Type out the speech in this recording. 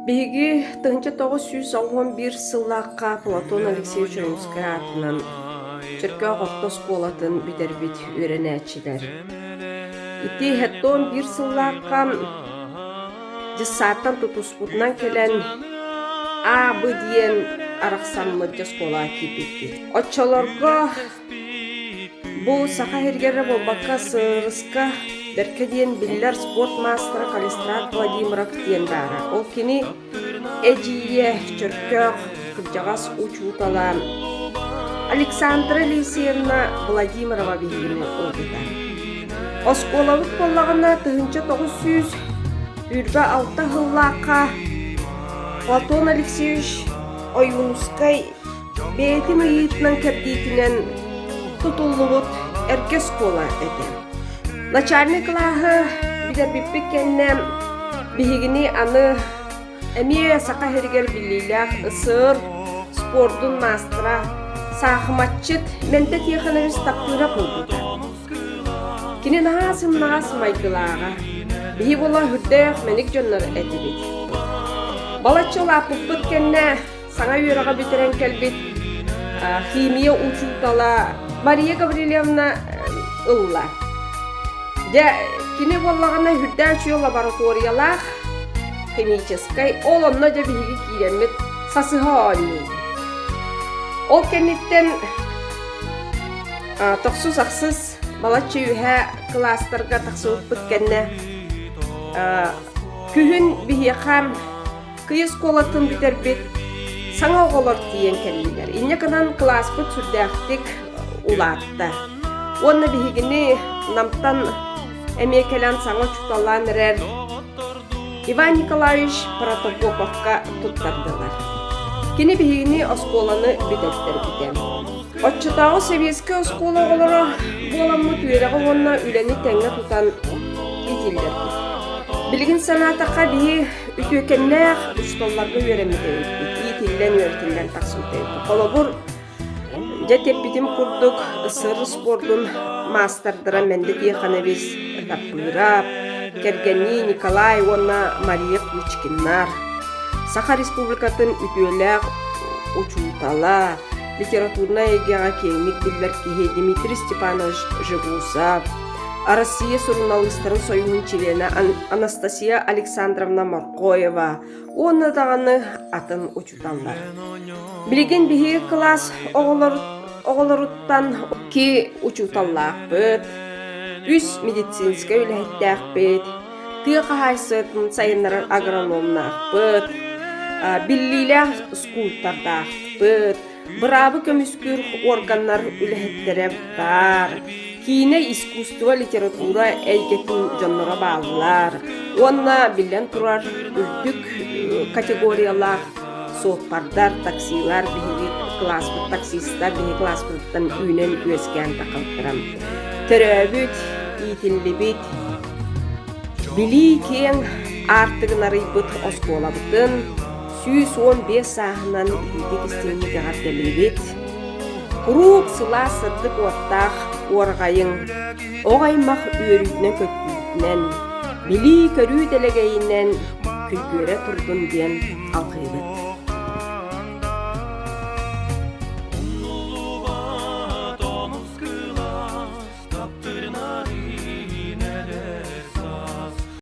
Биһиги 1991 сыллаахха Платон Алексеевич Ойуунускай аатынан Чөркөөх орто оскуолатын бүтэрбит үөрэнээччилэр. Ити 71 сыллаахха дьыссааттан тутуспутунан кэлэн А, Б диэн арахсаммыт оскуолаҕа киирбиппит. Оччолорго Бу Саха сиригэр эрэ буолбакка, СРС-ка бэркэ диэн биллэр спорт маастара Калистрат Владимиров диэн баара. Ол кини эдьиийэ Чөркөөх кырдьаҕас учуутала Александра Елисеевна Владимирова биһигини ылбыта. Оскуолабыт буоллаҕына 1926 сыллаахха Платон Алексеевич Ойуунускай Бэйэтин ыйыытынан-кэрдиитинэн тутуллубут эргэ оскуола этэ. Начальнай кылааһы бүтэрбиппит кэннэ биһигини аны эмиэ Саха сиригэр биллиилээх СССР спордун маастара, саахыматчыт Мэнтэ Тихонович Таптыырап буолбута. Кини наһаа сымнаҕас майгылааҕа. Биһи буола үрдээх мэник дьоннор этибит. Балачча улааппыппыт кэннэ Саҥа үөрэҕи бүтэрэн кэлбит химия учуутала Мария Гаврильевна ылла. Дьэ, кини буоллаҕына үрдээх үчүгэй лабораториялаах химическай, ол онно дьэ биһиги киирэммит сасыһа оонньуубут. Ол кэнниттэн тохсус ахсыс балачча үөһээ кылаастарга тахсыбыппыт кэннэ күһүн биһиэхэ Кый оскуолатын бүтэрбит саҥа оҕолор тиийэн кэллилэр. Инньэ гынан кылааспыт сүрдээхтик улаатта. Уонна биһигини Намтан эмиэ кэлэн саҥа учууталлаан эрэр Иван Николаевич Протопоповка туттардылар. Кини биһигини оскуоланы бүтэртэрбитэ. Оччотооҕу сэбиэскэй оскуола оҕолоро буоламмыт үөрэҕи уонна үлэни тэҥҥэ тутан иитиллэрбит. Билигин санаатахха биһи үтүөкэннээх учууталларга үөрэммит эбиппит, иитиллэн, үөрэтиллэн тахсыбыт эбиппит. Холобур, дьэ тэппитим курдук СССР спордун маастардара Мэндэ Тихонович Таппыырап, кэргэннии Николай уонна Мария Кучкиннар, Саха Республикатын үтүөлээх учуутала, литературнай эйгэҕэ киэҥник биллэр киһи Дмитрий Степанович Жегусов, Россия суруналыыстарын сойууһун чилиэнэ Анастасия Александровна Моркоева уонна даҕаны атын учууталлар. Билигин биһиги кылаас оҕолоруттан икки учууталлаахпыт, үс медицинскэй үлэһиттээхпит, тыа хаһаайыстыбатын сайыннарар агрономнаахпыт, биллиилээх скульптордаахпыт, быраабы көмүскүүр уорганнар үлэһиттэрэ баар, киинэ, искусство, литература эйгэтин дьонноро бааллар уонна, биллэн турар, үрдүк категориялаах суоппардар, таксилар биһиги кылааспыт таксистар биһиги кылааспытыттан үүнэн-үөскээн тахалтара. Төрөөбүт, иитиллибит, билии киэҥ аартыгын арыйбыт оскуолабытын 115 сааһынан итиитик истиҥник эҕэрдэлиибит. Куруук сылаас сырдык уоттаах уорҕайыҥ, оҕо аймах